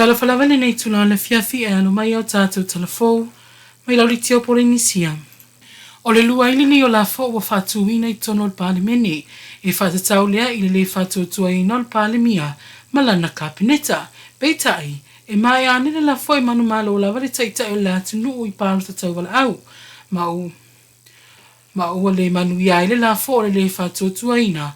Talofa lava i lenei itula o le afiafi e alo mai ai o tatou talafou mai Laulitia o Polenisia. O le luaili lenei o lafo ua faatuina i totonu o le Palemene e faatatau lea i le lē faatuatuaina o le Palemia ma lana Kapeneta. Peitai, e maea ane le lafo e manumalo lava le Taitai o le atunuu i palota tauvalaau ma ua le manuia ai le lafo o le lē faatuatuaina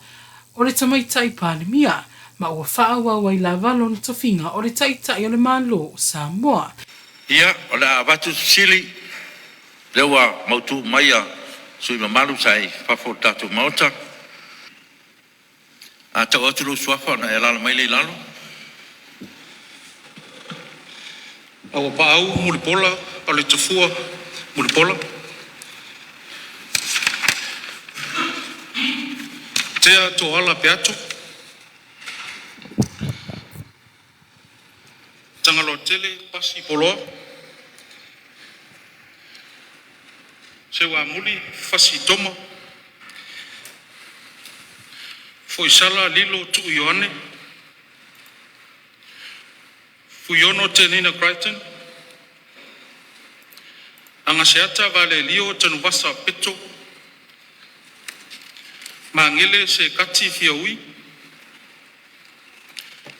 o le Tamaitai Palemia ma ua faaauau ai lava lona tofiga o le Taitai o le Malo o Samoa. Ia, o le a avatu le fesili, lea ua mautu mai sui usufono mamalu sa i fafo o le tatou Maota. A tau atu lou suafa ona e alaala mai lea i lalo. Auapaau Mulipola Aloitafua Mulipola. Tea Tooala Peato. Tagaloatele Pasi Poloa. Seuamuli Fasi Toma. Foisala Lilo Tuu Ioane. Fuiono Tenina Crichton. Agaseata Valelio Tanuvasa Peto. Magele Sekati Fiaui.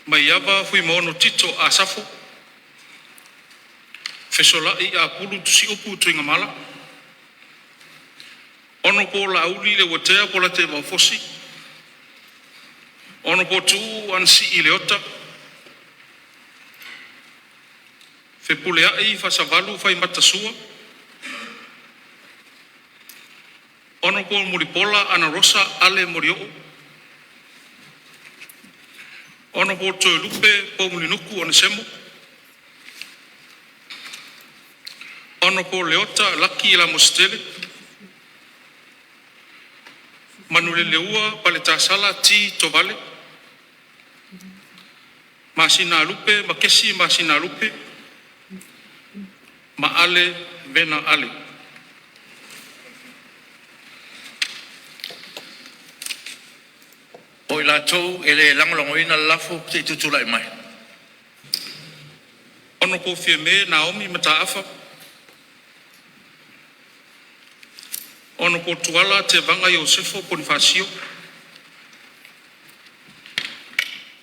Maiava Fuimaono Tito Asafo. Fesolai Apulu Tusiupu Tuigamala. Hon Laauli Leuatea Polataivao Fosi. Hon Tuuu Anasii Leota. Fepuleai Faasavalu Faimata Sua. Hon Mulipola Anarosa Ale Molioo. Hon Toelupe Poumulinuku Onesemo. Hon Leota Laki Lamositele. Manuleleua Paletasala T. Tovale. Masinalupe Makesi Masinalupe. Ale Vena Ale. O i latou e le lagolagoina le lafo, se i tutulai mai. Hon Fiame Naomi Mataafa. Hon Tuala Tevaga Iosefo Ponifasio.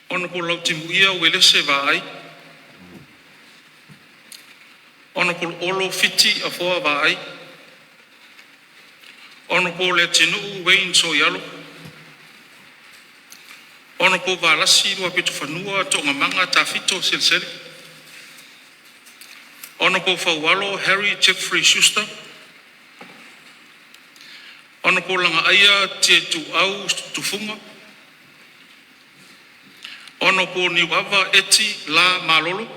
Hon Lautimuia Uelese Vaai. Hon Olo Fiti Afoa Vaai. Hon Leatinuu Wayne Sooialo. Hon Valasi Luapitofanua Toogamaga Tafito Selesele. Hon Faualo Harry Jeffrey Schuster. Hon Lagaaia Tiaituau Tufuga. Hon Niuava Eti L. Malolo.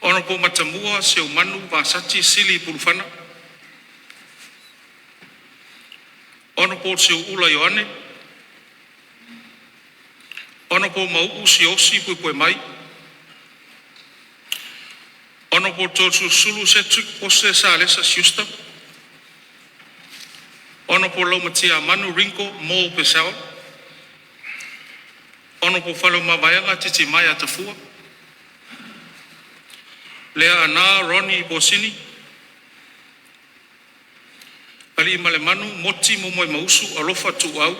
Hon Matamua Seumanu Vasati Sili Pulufana. Hon Seuula Ioane. Hon Mauu Siaosi Puepuemai. Hon Toeolesulusulu Cedric Pose Salesa Schuster. Hon Laumatiamanu Ringo M. Purcell. Hon Faleomavaega Titimaea Tafua. Leaana Ronnie Posini. Aliimalemanu Moti Momoemausu Alofa Tuuau.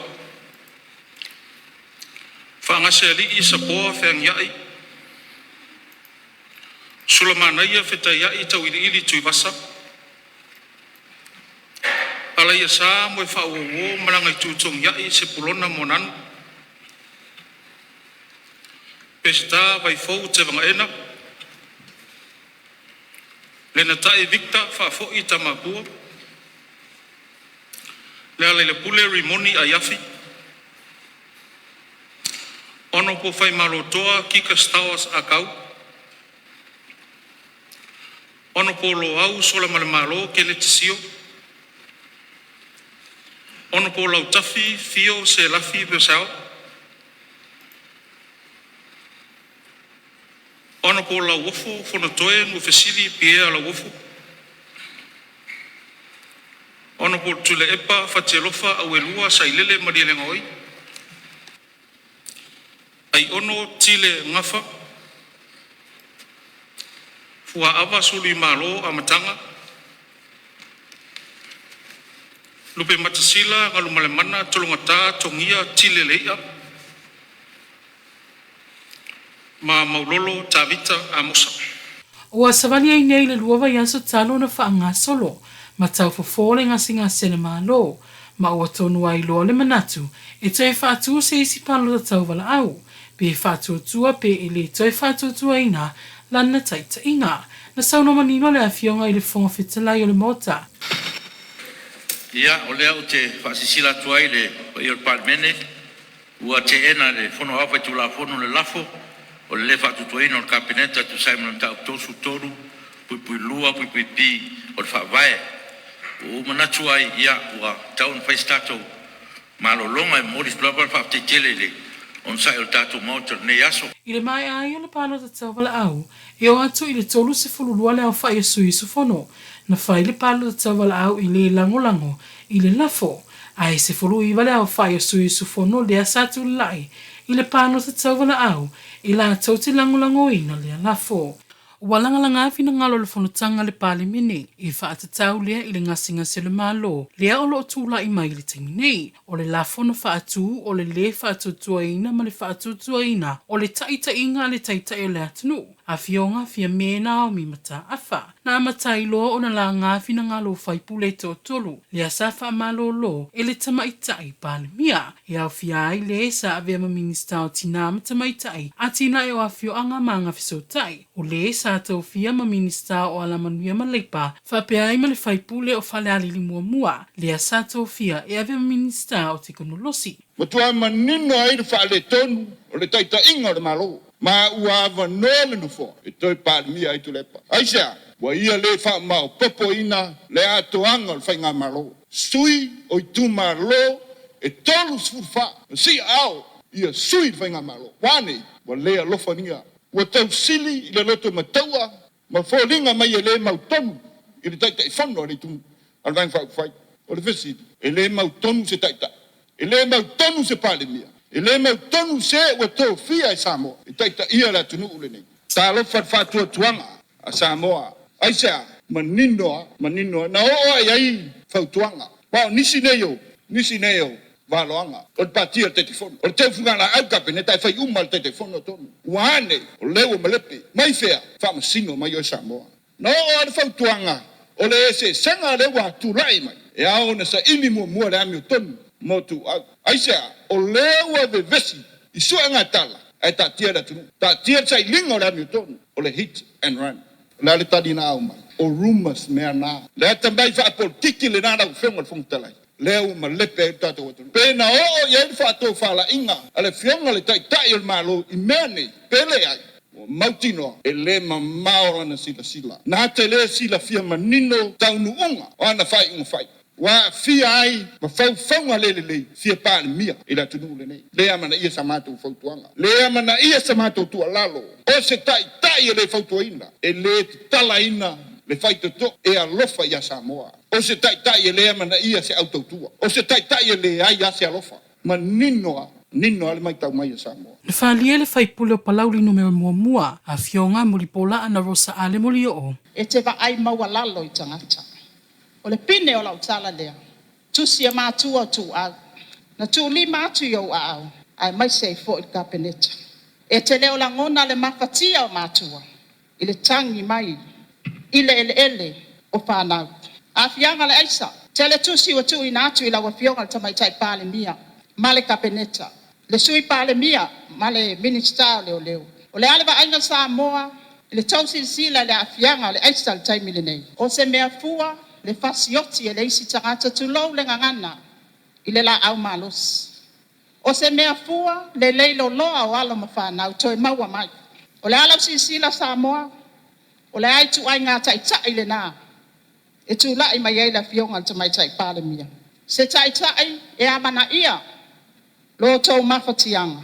Faagasealii Sapoa Feagiai. Sulamanaia Fetaiai Tauiliili Tuivasa. Alaiasa Moefaauouo Malagaitutogiai Sepulona Moananu. Peseta Vaifou Tevagaena. Lenatai Victor Faafoi Tamapua. Lealailepule Rimoni Aiafi. Hon Faimalotoa Kika Stowers Ah Kau. Hon Loau Solamalemalo Keneti Sio. Hon Lautafi Fio Selafi Purcell. Hon Lauofo Fonotoe Nuafesili Pierre Lauofo. Hon Tuilaepa Fatialofa Auelua Sailele Malielegaoi. Aiono Tile Gafa. Fuaava Suluimalo Amataga, LUPEMATASILA Galumalemana Tologata Togia Tile Leia. Ma Maulolo Tavita Amosa. Ua savali ai nei i le 2 vaiaso talu ona faagasolo ma tau fofo le gasegase a le Malo, ma ua tonu ai loa le manatu e toe faatu se isi palota tauvalaau, pe faatuatua pe e le toe faatuatuaina lana taitaiga. Na saunoa manino le Afioga i le Fofoga Fetalai o le Maota. Ia, o lea ou te faasilasila atu ai i le paia o le Palemene ua te'ena e le Fono Aoao Faitulafono le lafo o le lē Faatuatuaina o le Kapeneta e tusa ai ma le Mataupu 33(2)(b) o le Faavae. Ua ou manatu ai, ia ua tatau ona fai se tatou malologa. E momoli atu lava le faafetai tele i le onosai o le tatou Maota i lenei aso. I le maea ai o le palota tauvalaau, e oo atu i le 32 le aofai o sui usufono na fai le palota tauvalaau i le lagolago i le lafo, ae 19 le aofai o sui usufono lea sa tulai i le palota tauvalaau e latou te lagolagoina lea lafo. Ua lagalaga finagalo o le fonotaga a le Palemene e faatatau lea i le gasegase o le Malo lea o lo o tulai mai i le taimi nei. O le lafo na faatu o le lē faatuatuaina ma le faatuatuaina o le taitaiga a le Taitai o le atunuu, Afioga Fiame Naomi Mataafa. Na amata ai loa ona laga finagalo o faipule e toatolu lea sa faamalolo e le Tamaitai Palemia, e aofia ai le sa avea ma Minisita o Tinā ma Tamaitai, Atinae o Afioaga ma Agafesootai, o le sa tofia ma Minisita o Alamanuia ma Leipa, faapea ai ma le faipule o Falealili Muamua, lea sa tofia e avea ma Minisita o Tekonolosi. Matua manino ai le faaletonu o le taitaiga o le Malo, ma ua avanoa le Nofoa e toe Palemia ai Tuilaepa. Aisea? Ua ia le faamaopoopoina le atoaga o le faigamalo. Sui o itumalo e 34 na siiaao ia sui le faigamalo. Ua a nei? Ua le alofagia. Ua tausili i le lotomataua ma foliga mai e le mautonu i le Taitaifono a le Vaega Faaupufai. O le fesili, e le mautonu se Taitai? E le mautonu se Palemia? E le mautonu se ua tofia e Samoa e taitaia le atunuu lenei? Talofa i le faatuatuaga a Samoa. Aisea? Manino lava, manino lava. Na oo lava i ai fautuaga. Aua o nisi nei o, nisi nei o valoaga o le patia o le Taitaifono. O le teufugalaaau le Kapeneta ae fai uma lava e le Taitaifono tonu. Ua a nei? O lea ua malepe. Mai fea? Faamasino mai oe Samoa. Na oo lava le fautuaga o le eseesega lea ua tulai mai, e ao ona saili muamua le amiotonu mo tuuau. Aisea? O lea ua vevesi i suega tala ae taatia le atunuu. Taatia le sailiga o le amiotonu, o le hit and run. O le a le tali na aumai? O rumours mea na. Le atamai faapolitiki lena lau Afioga i le Fofoga Fetalai, lea ua malepe ai le tatou atunuu. Pe na oo i ai le faatofalaiga a le Afioga i le Taitai o le Malo i mea nei, pe leai, ua mautinoa e le mamao lana silasila. Na te le silafia manino taunuuga o ana faaiuga fai, ua aafia ai ma faufauga le lelei fia Palemia i le atunuu lenei. Le amanaia sa matou fautuaga, le amanaia sa matou tuualalo, o se taitai e le fautuaina, e le tatalaina le faitotoa e alofa ia Samoa, o se taitai e le amanaia se au tautua, o se taitai e leai lava se alofa. Manino lava, manino lava le matau mai a Samoa. Na falia le faipule o Palauli Numera Muamua, Afioga Mulipola Anarosa Ale Molioo. E te vaai maualalo i tagata. O le pine o lau tala lea, tusi a matua o tuuau, na tuulima atu i ou aao, aemaise ai foi le Kapeneta. E te le o lagona le mafatia o matua i le tagi mai i le eleele o fanau. Aafiaga o le aisa, tele tusi ua tuuina atu i lau Afioga i le Tamaitai Palemia ma le Kapeneta, le Sui Palemia ma le Minisita o Leoleo. O le a le vaaiga a Samoa i le tou silasila i le aafiaga o le aisa i le taimi lenei? O se mea fua le fasioti e le isi tagata, tulou le gagana, i le laau malosi. O se mea fua le leiloloa o alo ma fanau toe maua mai. O le a lau silasila Samoa? O le a ituaiga taitai lena e tulai mai ai le Afioga i le Tamaitai Palemia? Se taitai e amanaia lo outou mafatiaga.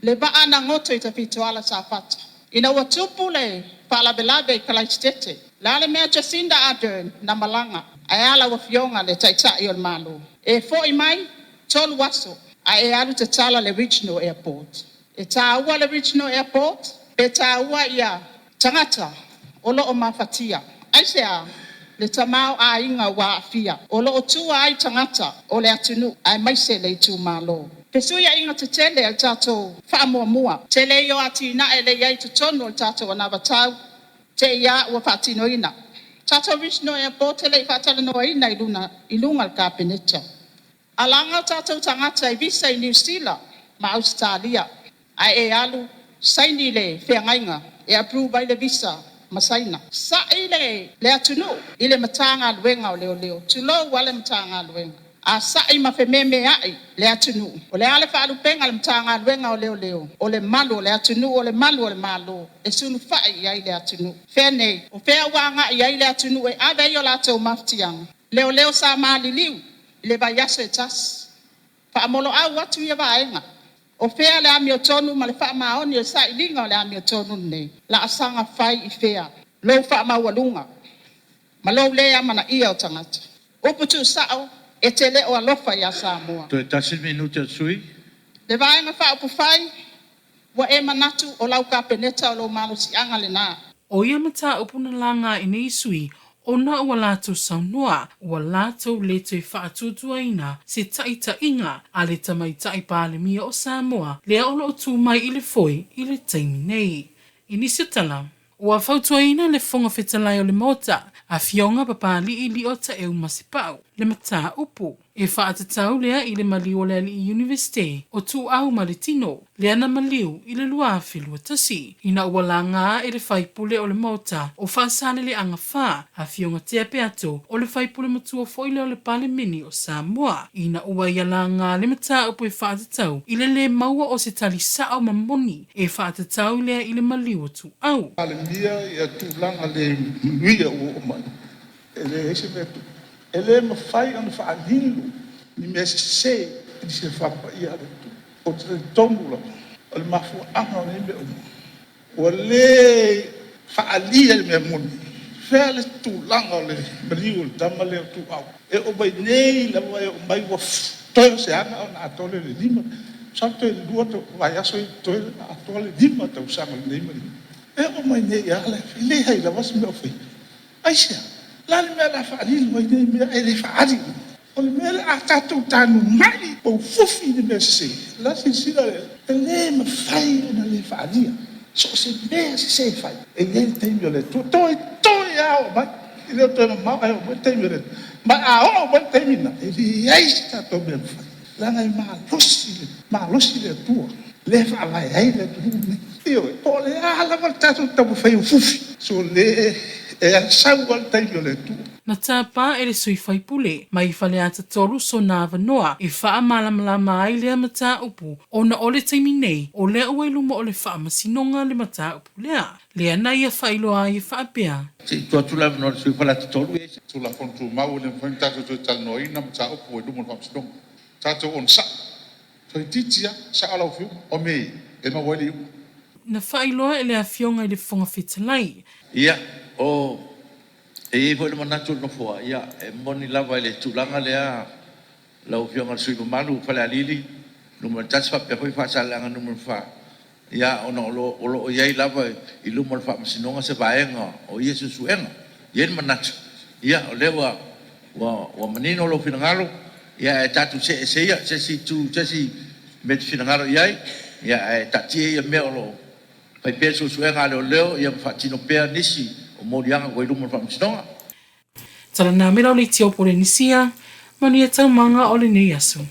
Le vaa na goto i Tafitoala Safata ina ua tupu le faalavelave i Kalaisitete. O le a le mea Jacinda Ardern na malaga? Ae a lau Afioga le Taitai o le Malo? E foi mai 3 aso ae e alu tatala le Regional Airport. E taua le Regional Airport pe taua ia tagata? o lo o mafatia. Aisea? Le tamaoaiga ua aafia, o lo o tua ai tagata o le atunuu aemaise le itumalo. Fesuiaiga tetele a le tatou faamuamua, tele ia o atinae lea e i ai i totonu o le tatou anavatau, te i lava ua faatinoina. Tatou Regional Airport e le i faatalanoaina i luna i luga o le Kapeneta. Alaga o tatou tagata i visa i Niu Sila ma Ausetalia, ae e alu saini le feagaiga e approve ai le visa ma Saina. Sa'i le le atunuu i le Matagaluega o Leoleo, tulou lava le Matagaluega. A sa'i ma fememea'i le atunuu, o le a le faalupega a le Matagaluega o Leoleo? O le malu o le atunuu, o le malu o le Malo e sulufai i ai le atunuu. Fea nei? O fea ua agai i ai le atunuu e ave ai o latou mafatiaga? Leoleo sa maliliu i le vaiaso e tasi. Faamoloau atu ia vaega. O fea le amiotonu ma le faamaoni o le sailiga o le amiotonu lenei? Laasaga fai i fea lou faamaualuga ma lou le amanaia o tagata? Upu tuusao, e te le o alofa ia Samoa. Toe tasi le minute o le sui usufono. Le Vaega Faaupufai, ua e manatu o lau Kapeneta o lou malosiaga lena. O ia mataupu na laga e nei sui ona ua latou saunoa, ua latou le toe faatuatuaina se taitaiga a le Tamaitai Palemia o Samoa lea o lo o tu mai i le foe i le taimi nei. I nisi o tala, ua fautuaina le Fofoga Fetalai o le Maota, Afioga Papalii Lio Taeu Masepau, le mataupu e faatatau lea i le maliu o le Alii Iunivesite o Tuuau ma le Tino, lea na maliu i le 2021, ina ua laga e le faipule o le Maota o Faasaleleaga 4, Afioga Tea Peato, o le faipule matua foi lea o le Palemene o Samoa, ina ua ia laga le mataupu e faatatau i le lē maua o se tali sa'o ma moni e faatatau lea i le maliu o Tuuau. Palemia ia tulaga le manuia ua oo mai, e leai se mea e tupu. E le mafai ona faalilo ni mea sese i le silafaga paia a le Atua. Ou te talitonu lava, o le mafuaaga o nei mea uma, ua le faaalia le mea moni, fea le tulaga o le maliu o le tama lea o Tuuau. E oo mai nei lava e oo mai ua toe o se aga ona atoa lea o le 5, masalo toe 2 vaiaso ia totoe ona atoa le 5 tausaga o lenei maliu. E oo mai nei lava e leai lava se mea o faia. Aisea? O le a le mea o le a faalilo ai nei mea ae le faaali? O le mea lea, a tatou tanumai poufufi i le mea sese, o la e silasila le Alii, e le mafai ona le faaalia. So o se mea sese e fai, e i ai le taimi o le Atua, toetoe lava oo mai, e le o toe mamao ae oo mai le taimi o le Atua. Ma a oo mai le taimi lena, e leai se tatou mea e mafai, leaga e malosi le malosi le Atua lea e faavae ai le atunuu lenei. Ioe, po o le a lava le tatou taumafai e fufi, sole, e sau lava le taimi o le Atua. Na tapa e le sui faipule mai Faleata 3 sona avanoa e faamalamalama ai lea mataupu ona o le taimi nei o lea ua i luma o le Faamasinoga le mataupu lea. Lea na ia faailoa ai e faapea. Se i tuu atu le avanoa i le sui o Faleata 3. Tulafono Tumau e le mafai ona tatou toe talanoaina mataupu ua i luma o le Faamasinoga. Tatou onosai. Toeitiiti lava, sao lau Afioga, o mea e maua ai le iuga. Na faailoa e le Afioga i le Fofoga Fetalai. Ia, o, e i ai foi le manatu o le Nofoa, ia, e moni lava i le tulaga lea lau Afioga i le sui usufono mamalu o Falealili 1 faapea foi Faasaleleaga 4, ia, ona o lo, o lo o i ai lava i luma o le Faamasinoga se vaega o ia suesuega. E i ai le manatu, ia, o lea ua, ua, ua manino lou finagalo, ia, ae tatou see ese ia i se isi itu, se isi mea e te finagalo i ai, ia, ae taatia ia mea o lo o fai pea le suesuega a leoleo, ia ma faatino pea nisi o moliaga ua i luma o le Faamasinoga. Talanamela o le Etiopole Nisia, Manuia taumaga o lenei aso.